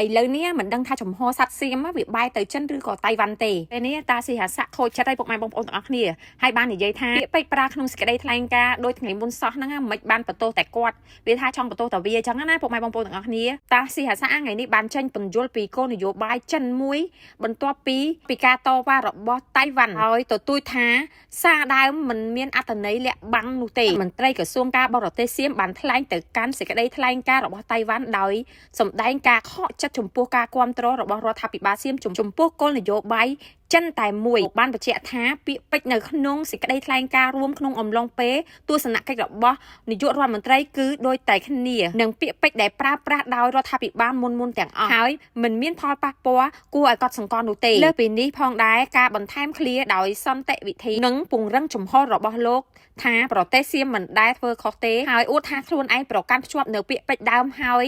ឥឡូវនេះមិនដឹងថាចំហសត្វសៀមវាបែរទៅចិនឬក៏តៃវ៉ាន់ទេពេលនេះតាស៊ីហាសាក់ខូចចិត្តឲ្យពុកម៉ែបងប្អូនទាំងអស់គ្នាហើយបាននិយាយថាពាក្យពេចន៍ប្រើក្នុងសេចក្តីថ្លែងការណ៍ដោយថ្ងៃមុនសោះហ្នឹងមិនបានបន្ទោសតែគាត់វាថាចង់បន្ទោសតែវាអញ្ចឹងណាពុកម៉ែបងប្អូនទាំងអស់គ្នាតាស៊ីហាសាក់ថ្ងៃនេះបានចេញពន្យល់ពីគោលនយោបាយចិនមួយបន្ទាប់ពីពីការតវ៉ារបស់តៃវ៉ាន់ហើយទទូចថាសារដើមមិនមានអត្ថន័យលាក់បាំងនោះទេមន្ត្រីក្រសួងការបរទេសសៀមបានថ្លែងទៅកាន់សេចក្តីថ្លែងការណ៍របស់តៃវ៉ាន់ដោយ សម្ដែងការខកចិត្តចំពោះការគាំទ្ររបស់រដ្ឋាភិបាលសៀមចំពោះគោលនយោបាយចិនតែមួយបានបញ្ជាក់ថាពាក្យពេចន៍នៅក្នុងសេចក្តីថ្លែងការណ៍រួមក្នុងអំឡុងពេលទស្សនកិច្ចរបស់នាយករដ្ឋមន្ត្រីគឺដូចតែគ្នានឹងពាក្យពេចន៍ដែលប្រើប្រាស់ដោយរដ្ឋាភិបាលមុនមុនទាំងអស់ហើយមិនមានផលប៉ះពាល់គួរឲ្យកត់សម្គាល់នោះទេលើសពីនេះផងដែរការបន្ថែមឃ្លាដោយសន្តិវិធីនិងពង្រឹងជំហររបស់លោកថាប្រទេសសៀមមិនដែលធ្វើខុសទេហើយអួតថាខ្លួនឯងប្រកាន់ភ្ជាប់នៅពាក្យពេចន៍ដើមហើយ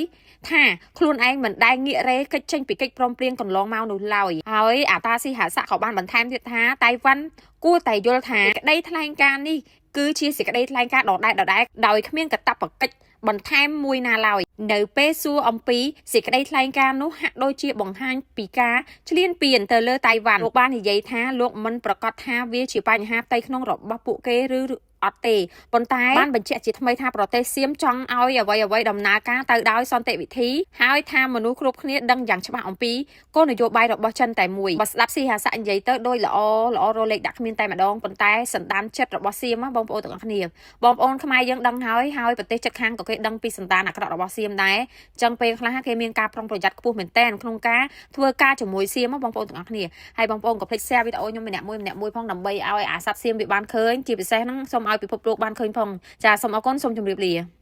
ថាខ្លួនឯងមិនដែលងាករេកិច្ចចេញពីកិច្ចព្រមព្រៀងកន្លងមកនោះឡើយហើយអាតាស៊ីហាសាក់ក៏បានបន្ថែមទៀតថាតៃវ៉ាន់គួរតែយល់ថាសេចក្តីថ្លែងការណ៍នេះគឺជាសេចក្តីថ្លែងការណ៍ដដែលដដែលដោយគ្មានកាតព្វកិច្ចបន្ថែមមួយណាឡើយនៅពេលសួរអំពីសេចក្តីថ្លែងការណ៍នោះហាក់ដូចជាបង្ហាញពីការឈ្លានពានទៅលើតៃវ៉ាន់លោកបាននិយាយថាលោកមិនប្រកាសថាវាជាបញ្ហាផ្ទៃក្នុងរបស់ពួកគេឬអត់ទេប៉ុន្តែបានបញ្ជាក់ជាថ្មីថាប្រទេសសៀមចង់ឲ្យអ្វីអ្វីដំណើរការទៅដោយសន្តិវិធីហើយថាមនុស្សគ្រប់គ្នាដឹងយ៉ាងច្បាស់អំពីគោលនយោបាយរបស់ចិនតែមួយបើស្ដាប់ស៊ីហាសាក់និយាយទៅដោយល្អល្អរលេខដាក់គ្មានតែម្ដងប៉ុន្តែសន្តានចិត្តរបស់សៀមបងប្អូនទាំងអស់គ្នាបងប្អូនខ្មែរយើងដឹងហើយហើយប្រទេសជិតខាងក៏គេដឹងពីសន្តានអាក្រក់របស់សៀមដែរចឹងពេលខ្លះគេមានការប្រុងប្រយ័ត្នខ្ពស់មែនទែនក្នុងការធ្វើការជាមួយសៀមបងប្អូនទាំងអស់គ្នាហើយបងប្អូនក៏ភ្លេច share វីដេអូខ្ញុំម្នាក់មួយម្នាក់មួយផងដើម្បីឲ្យអាសត្វសៀមវាបានឃើញជាពិសេសហ្នឹងសូមឲ្យពិភពលោកបានឃើញផងចាសូមអរគុណសូមជម្រាបលា។